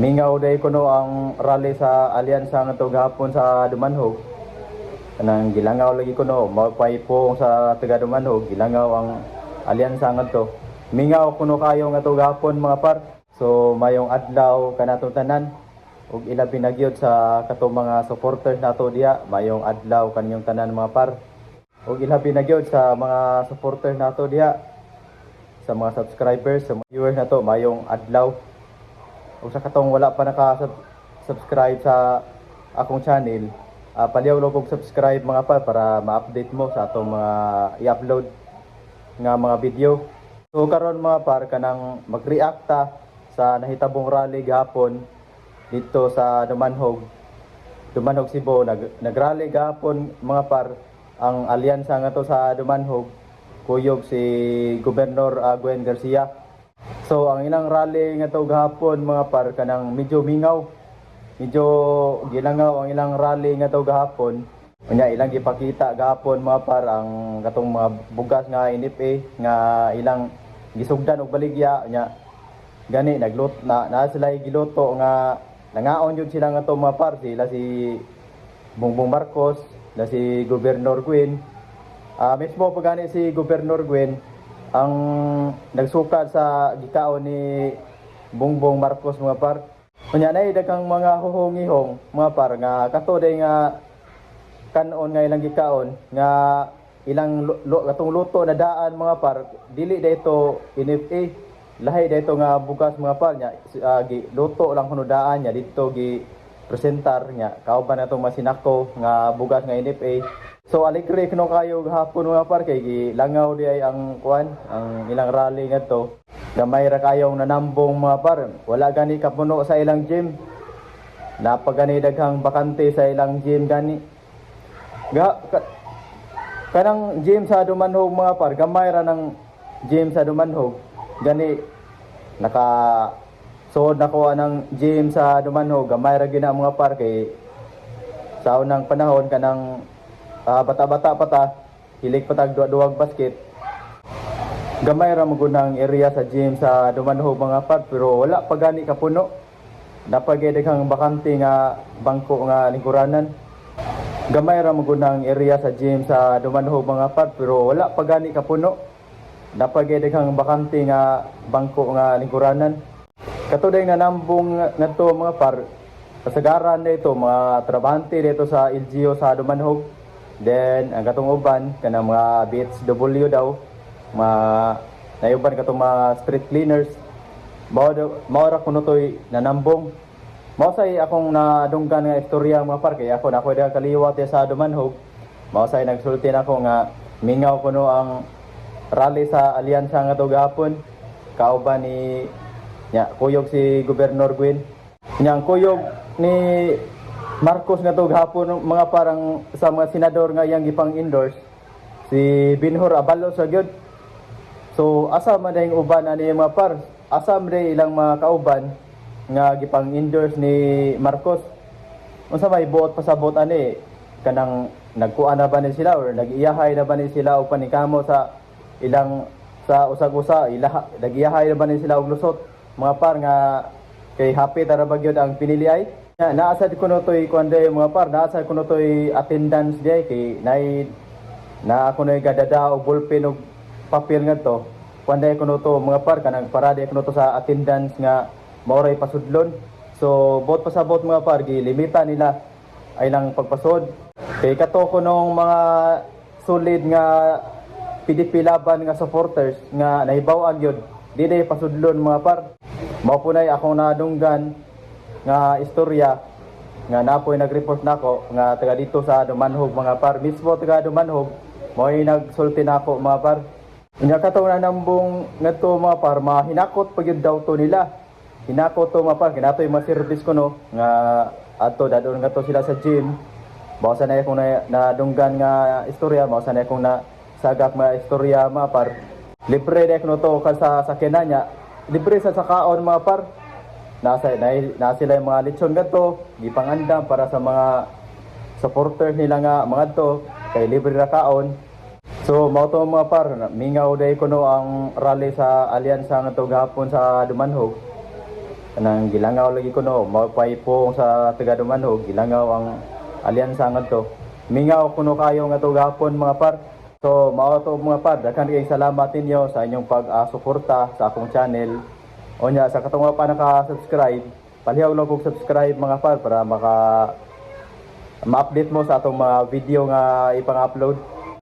Mingaw day kuno ang rally sa alyansa nga gahapon sa Dumanhog. Kanang gilangaw lagi kuno, mao pay pong sa taga Dumanhog, gilangaw ang alyansa ngadto. Mingaw kuno kayo nga gahapon, mga par. So mayong adlaw kanatong tanan ug ilabi na gyud sa katong mga supporters nato diha, mayong adlaw kanyong tanan, mga par. Ug ilabi na gyud sa mga supporters nato diha, sa mga subscribers, sa mga viewers nato, mayong adlaw. Ug sa katong wala pa naka-subscribe sa akong channel, paliw lang kog subscribe, mga par, para ma-update mo sa atong mga i-upload nga mga video. So karon, mga par, kanang mag-react ta sa nahitabong rally gahapon dito sa Dumanhog. Dumanhog, Cebu, nagrally gahapon, mga par, ang alyansa nga to sa Dumanhog kuyog si Gobernador Gwen Garcia. So ang ilang rally nga to gahapon, mga par, kanang medyo mingaw. Medyo gilangaw ang ilang rally nga to gahapon. Unya ilang gipakita gahapon, mga par, ang katong mga bugas nga NFA nga ilang gisugdan og baligya. Unya gani naglut na na sila giluto nga nangaon jud sila nga to, mga par, sila si Bongbong Marcos, na si Gobernador Gwen. Mismo pa gani si Gobernador Gwen ang nagsukat sa gikaon ni Bongbong Marcos, mga par. Unya nay daghang mga huhongihong, mga par, nga kato day nga kanon nga ilang gikaon nga ilang katong luto na daan, mga par, dili dayto NFA, lahi dayto nga bugas, mga par. Nya gi luto lang kuno daan nya didto gi presentar nya kauban natong masinako nga bugas nga NFA. So alegre kuno kayo gahapon, mga par, kay gilangaw di ay ang kuan, ang ilang rally ngadto. Gamay ra kayong nanambong, mga par. Wala gani kapuno sa ilang gym. Napagani daghang bakante sa ilang gym gani. Kanang gym sa Dumanhog, mga par, gamay ra ng gym sa Dumanhog. Gani naka suod na ko anang gym sa Dumanhog, gamay ra gyud na, mga par, kay sa unang panahon kanang bata-bata pa ta, hilig pa tag duwag basket. Gamay ra mo ng area sa gym sa Dumanhog, mga par, pero wala pa gani kapuno. Napagay daghang bakante nga bangko nga lingkuranan. Gamay ra mo ng area sa gym sa Dumanhog, mga par, pero wala pa gani kapuno. Napagay daghang bakante nga bangko nga lingkuranan. Katuday nga nambong ngadto, mga par, kasagaran na ito mga trabahante dito sa LGU sa Dumanhog. Then ang katong uban kanang mga BHW daw, mga nayuban katong mga street cleaners. Mao ra kuno toy nanambong. Mao say akong nadunggan nga istorya, mga par, kay ako na ako dahil kaliwat sa Dumanhog. Mao say nagsulti nako nga mingaw kuno ang rally sa alyansa nga to gahapon kauban ni nya kuyog si Gobernador Gwen. Nya ang kuyog ni Marcos nga to gahapon, mga parang sa mga senador nga iyang gipang endorse si Benhur Abalos sa gyud. So asa man dayong uban ani, mga par? Asa man day ilang mga kauban nga gipang endorse ni Marcos? Unsa may buot pasabot ani? Kanang nagkuan na ba ni sila or nag-iyahay na ba ni sila og panikamo sa ilang sa usag-usa ilaha, nag-iyahay na ba ni sila og lusot, mga par, nga kay happy tara ba gyud ang pinili ay na naasad kuno toy kuan day, mga par, naasad kuno toy attendance day kay nay na ako na gadada og ballpen og papel ngadto kuan day kuno to, mga par, kanang parade kuno to sa attendance nga maoray pasudlon. So bot pasabot, mga par, gilimita nila ay lang pagpasod kay kato kunong mga solid nga PDP Laban nga supporters nga nahibaw-an gyud di day pasudlon, mga par. Mao po nay akong nadunggan nga istorya nga napoy nag-report nako nga taga dito sa Dumanhog, mga par. Mismo taga Dumanhog mo'y nagsulti nako, mga par. Unya katong nanambong ngadto, mga par, mahinakot pa gyud daw to nila. Hinakot to, mga par, kinatoy mga service ko no nga adto dadon ngadto sila sa gym. Mao sa na akong nadunggan nga istorya, mao sa na akong na sagak mga istorya, mga par. Libre na kuno to ka sa sakyanan niya. Libre sa sakaon, mga par. Nasa na, na sila yung mga lechon gadto, gipangandam para sa mga supporters nila nga mga to kay libre ra kaon. So mao to, mga par, mingaw day kuno ang rally sa alyansa nga to gahapon sa Dumanhog. Kanang gilangaw lagi kuno, mao pay pong sa taga Dumanhog, gilangaw ang alyansa ngadto. Mingaw kuno kayo nga gahapon, mga par. So mao to, mga par, daghan kayong salamat ninyo sa inyong pag-suporta sa akong channel. Onya sa katong wa pa naka-subscribe, palihog lang kog subscribe, mga par, para maka ma-update mo sa atong mga video nga ipang-upload.